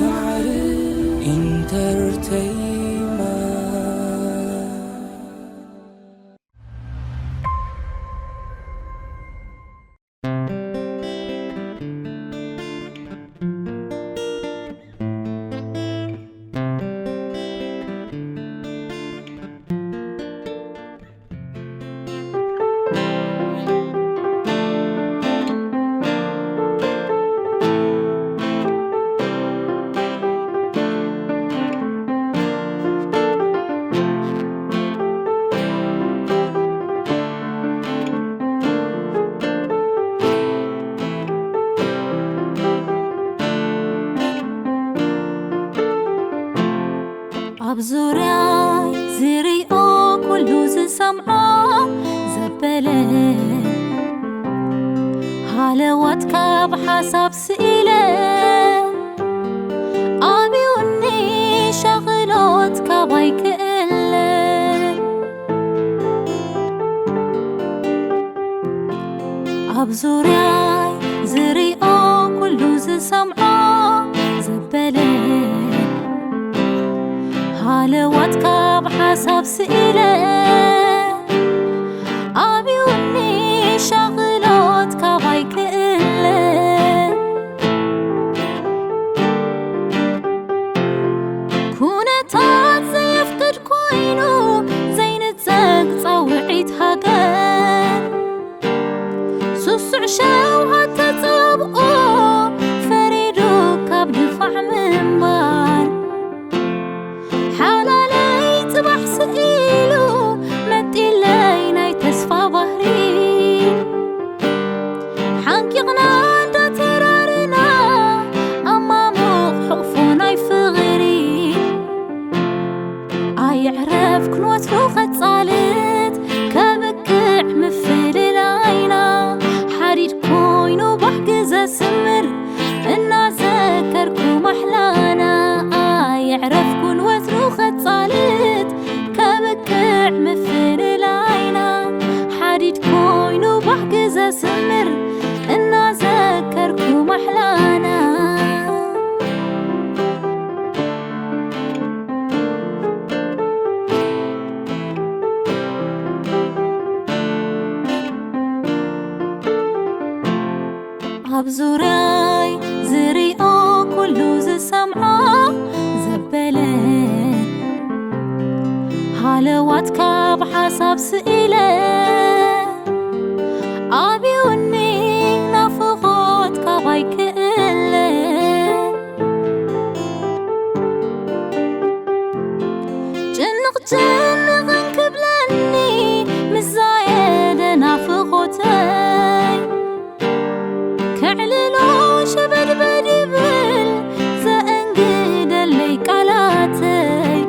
ማዕረ ኢንተርተይመንት። ኣብ ዙርያይ ዝሪኦ ኩሉ ዝሰምዖ ዘበለ፣ ሃለዋት ካብ ሓሳብ ስኢለ፣ ኣብዩኒ ሻቕሎት ካባይ ክእለ። ኣብ ዙርያይ ዝሪኦ ኩሉ ዝሰምዖ ዘበለ፣ ሃለዋት ካብ ሓሳብ ስኢለ፣ ኣብዩኒ ሻቕሎት ካባይ ክእለ። ኩነታት ዘየፍቅድ ኮይኑ ዘይንጸግ ጻውዒት ሃገር፣ ስሱዕ ሸውሃት ተጻብኦ ፈሪዱ ካብ ድፋዕ ምንባር፣ ሓላለይ ጽባሕ ስኢሉ መጢለይ ናይ ተስፋ ባህሪ። ሓንቂቕና እንዳተራርና ኣብ ማሙቕ ሕቑፎ ናይ ፍቕሪ፣ ኣየዕረፍኩን ወትሩ ከጻልት ከብቅዕ ምፍልላይና። ሓዲድ ኮይኑ ባሕጊ ዘስምር እናዘከርኩ ማሕላና፣ ኣየዕረፍኩን ወትሩ ከጻልት ከብቅዕ ምፍልላይና። ሓዲድ ኮይኑ ባሕጊ ዘስምር እናዘከርኩ ማሕላና። ኣብ ዙርያይ ዝሪኦ ኩሉ ዝሰምዖ ዘበለ፣ ሃለዋት ካብ ሓሳብ ስኢለ፣ ኣብዩኒ ናፍቖት ካባይ ክእለ። ጭንቕ ጭንቕ እንክብለኒ ምስ ዛየደ ናፍቖተይ፣ ከዕልሎ ሸበድበድ ይብል ዘእንግደለይ ቃላተይ።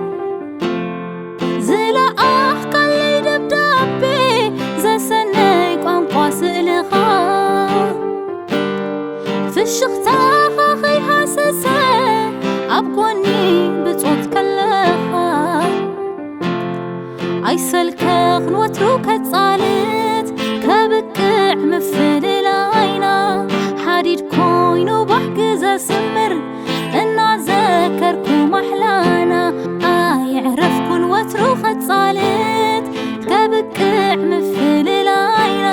ዝለኣኽካለይ ደብዳቤ ዘሰነይ ቋንቋ ስእልኻ፣ ፍሽኽታኻ ከይሃሰሰ ኣብ ጎኒ ብጾት ከለኻ። ኣይሰልከኽን ወትሩ ከጻልት ከብቅዕ ምፍልላይና። ሓዲድ ኮይኑ ባሕጊ ዘስምር እናዘከርኩ ማሕላና። ኣየዕረፍኩን ወትሩ ከጻልት ከብቅዕ ምፍልላይና።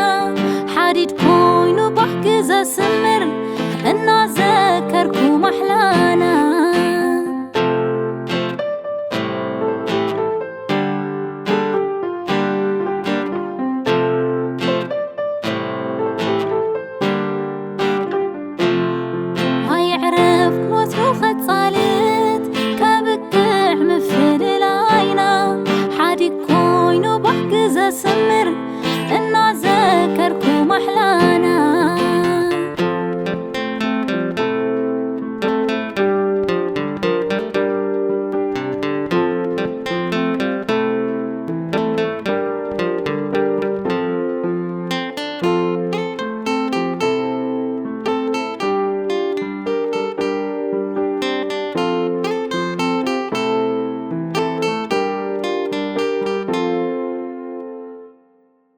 ሓዲድ ኮይኑ ባሕጊ ዘስምር እናዘከርኩ ማሕላና። ኣየዕረፍኩን ወትሩ ከጻልት ከብቅዕ ምፍልላይና። ሓዲግ ኮይኑ ባሕጊ ዘስምር እናዘከርኩ ማሕላና።